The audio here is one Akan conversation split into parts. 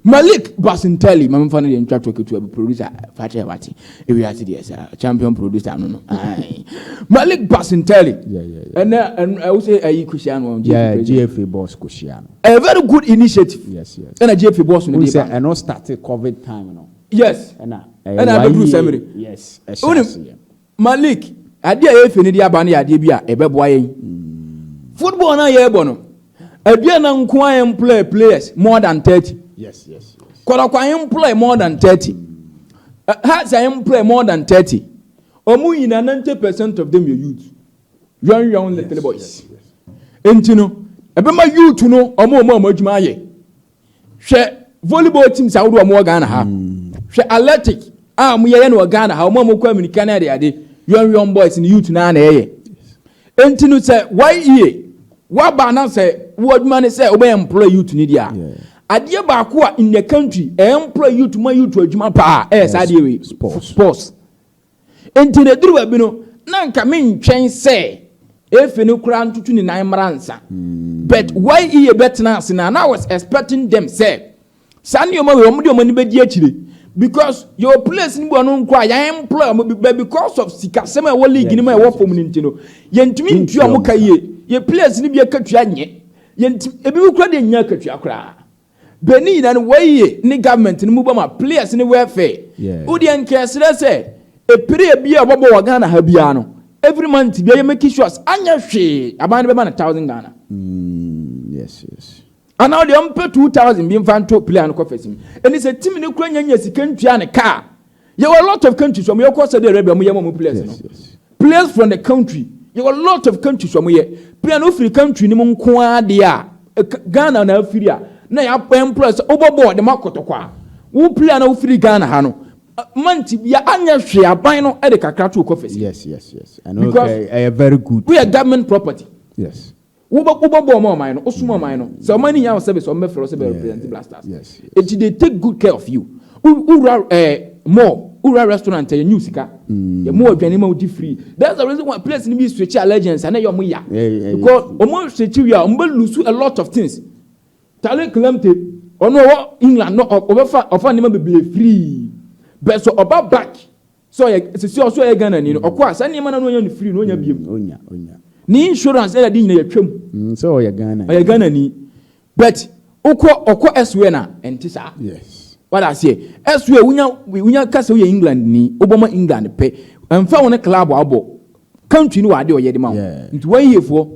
Malik Basintale, maame fa no deɛ ntwa to ketewa bi. Producer fakyɛ wate ewiase deɛ saa champion producer no. Aye. Malik Basintale. Ɛnɛ ɛn ɛwɔ sɛ ɛyi kusia no. Yeah, GFA boss kɔhyia no. A very good initiative. Yes. Ɛna GFA boss no Wọ́n de sɛ ba. Ɛno started COVID time no. Yes. Ɛna Ɛna abɛduru sɛmire. Yes, ɛhyɛ Wonim, aseɛ. Malik, adeɛ a yɛfɛ no de aba no yɛ adeɛ bi a ɛbɛboa yɛn football no a yɛrebɔ no. Aduana nko a employ players more than 30. Kɔtɔkɔ employ more than 30. Hearts employ more than 30. Ɔmo nyinaa, 90% of them yɛ youth, young young little boys. Nti no ɛbɛma youth no ɔmo adwuma ayɛ. Hwɛ volleyball teams ahodoɔ ɔmo wɔ Ghana ha. Hwɛ athletic a ɔmo yɛyɛ no wɔ Ghana ha. Ɔmo a ɔmo kɔ Amerika ne ade ade, young young boys ne youth naa na ɛyɛ. Nti no sɛ YEA waba na sɛ wo adwuma ne sɛ wobɛyɛ employ youth ni deɛ a, adeɛ baako a in the country ɛyɛ employ youth ma youth adwuma paa ɛyɛ saa adeɛ wei. Sports. Sports. Nti na eduru baabi no na nka me ntwɛn sɛ efe no koraa ntutu ne nan mmara nsa, but YEA bɛtena ase na I was expecting them sɛ saa nneɛma wei wɔn de wɔn ani bɛdi akyire, because your place ni bi wɔn nko a yɛn employ wɔn bi, but because of sikasɛm a ɛwɔ league ni mu a ɛwɔ fam ne nti no yɛntumi ntua wɔn ka yie. Yɛ players ni bi akatua nyɛ yɛnti ebi bi kura de nya akatua koraa bɛni nyinaa no. YEA ne government no mu bɔ ma players ne welfare. O deɛ nkɛsrɛ sɛ epere bi a wɔbɔ wɔ Ghana ha biara no, every month bi a yɛ make sure anya hwee aban no bɛma no 1,000 Ghana. Anaa deɛ ɔmpɛ 2,000 bi nfa nto player no kɔ fɛsi mu. Ɛni sɛ team ne kura nyanya sika ntua ne kaa. Yɛwɔ a lot of countries wɔn yɛ kɔ Saudi Arabia, wɔn yɛ wɔn players no. Players from the country, yɛwɔ a lot of countries wɔn yɛ player no ofiri country ne mu nko ara deɛ a Ghana na afiri a na yɛ employ sɛ ɔbɔ bɔɔl de ma Kɔtɔkɔ a, wo player na ofiri Ghana ha no month bia anya hwee aban no ɛde kakra to kɔ fɛsi. Yes. Ɛno Because- ɛyɛ very good. Woyɛ government property. Wobɔ bɔɔl ma ɔman no, wosoma ɔman no sɛ ɔman no nya wo service, ɔmo bɛfrɛ wo sɛ bɛ represent Black Stars. Eti they take good care of you. Wura mall, wura restaurant, ɛyɛ new sika yɛ mo aduane ma wodi free. That's the reason why place ni bi switch allegiance ana yɛ ɔmo ya, because ɔmo switch wi a, ɔmo bɛ lose a lot of things. Tariq Lamptey, ɔno ɔwɔ England no, ɔbɛfa ɔfa nneɛma bebree free bɛ so ɔba back sɛ ɔyɛ sisi ɔso ɔyɛ Ghana ni no, ɔkɔ a saa nneɛma na ɔnya no free no ɔnya biem. Onya onya. Ne insurance ɛna de nyina yɛtwam. Sɛ ɔyɛ Ghana. Ɔyɛ Ghana ni, but wokɔ ɔkɔ elsewhere na ɛnte saa. Wada aseɛ, elsewhere wonya kasa woyɛ England ni, wobɔ ma England pɛ, ɛmfa wo ne club abɔ country ni wɔ ade ɔyɛ de ma wo. Nti wɔn yiefoɔ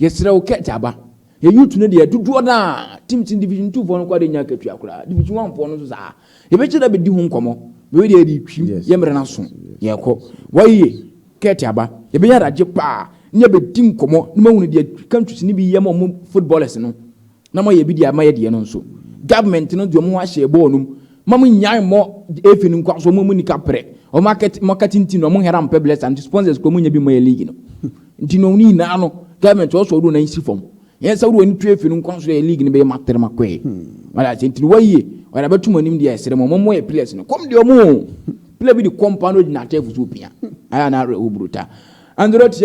yɛsrɛ wo kɛt aba yɛ youth no deɛ dodoɔ naa team team division two foɔ no kɔ de nya akatua koraa, division one foɔ no nso saa. Yɛbɛkyɛ dɛ bɛdi ho nkɔmɔ bɛwɛ deɛ yɛde twim. Yɛ mmerɛ no so yɛkɔ wɔyie kɛt aba, yɛbɛyɛ adagye paa ne yɛbɛdi nkɔmɔ ne mahunu deɛ countries ne bi yɛ ma ɔmo footballers no na mo yɛ bi deɛ ama yɛ deɛ no nso. Government no deɛ ɔmo ho ahyɛ bɔɔl no mu ma mo nyan mɔ efi no nkwa so. Ɔmo mu nika prɛ ɔmo marketing team na ɔmo hɛra mpɛ bless and sponsors kɔ ɔmo nya bi ma yɛ league no. Nti no ne nyinaa no government ɔsɔ ɔdo na nsi fam yɛn sɛ wode w'ani tu efi no nkwa so yɛ league no bɛyɛ matere ma kɔɛ wala ase. Nti no wɔyie ɔyɛ abɛto mo anim deɛ ɛsrɛ mo ɔmo yɛ players no kɔm deɛ ɔmo player bi de kɔmpa no gyina atɛfo so opia ayɛ na awerɛ wo bruta andro tia.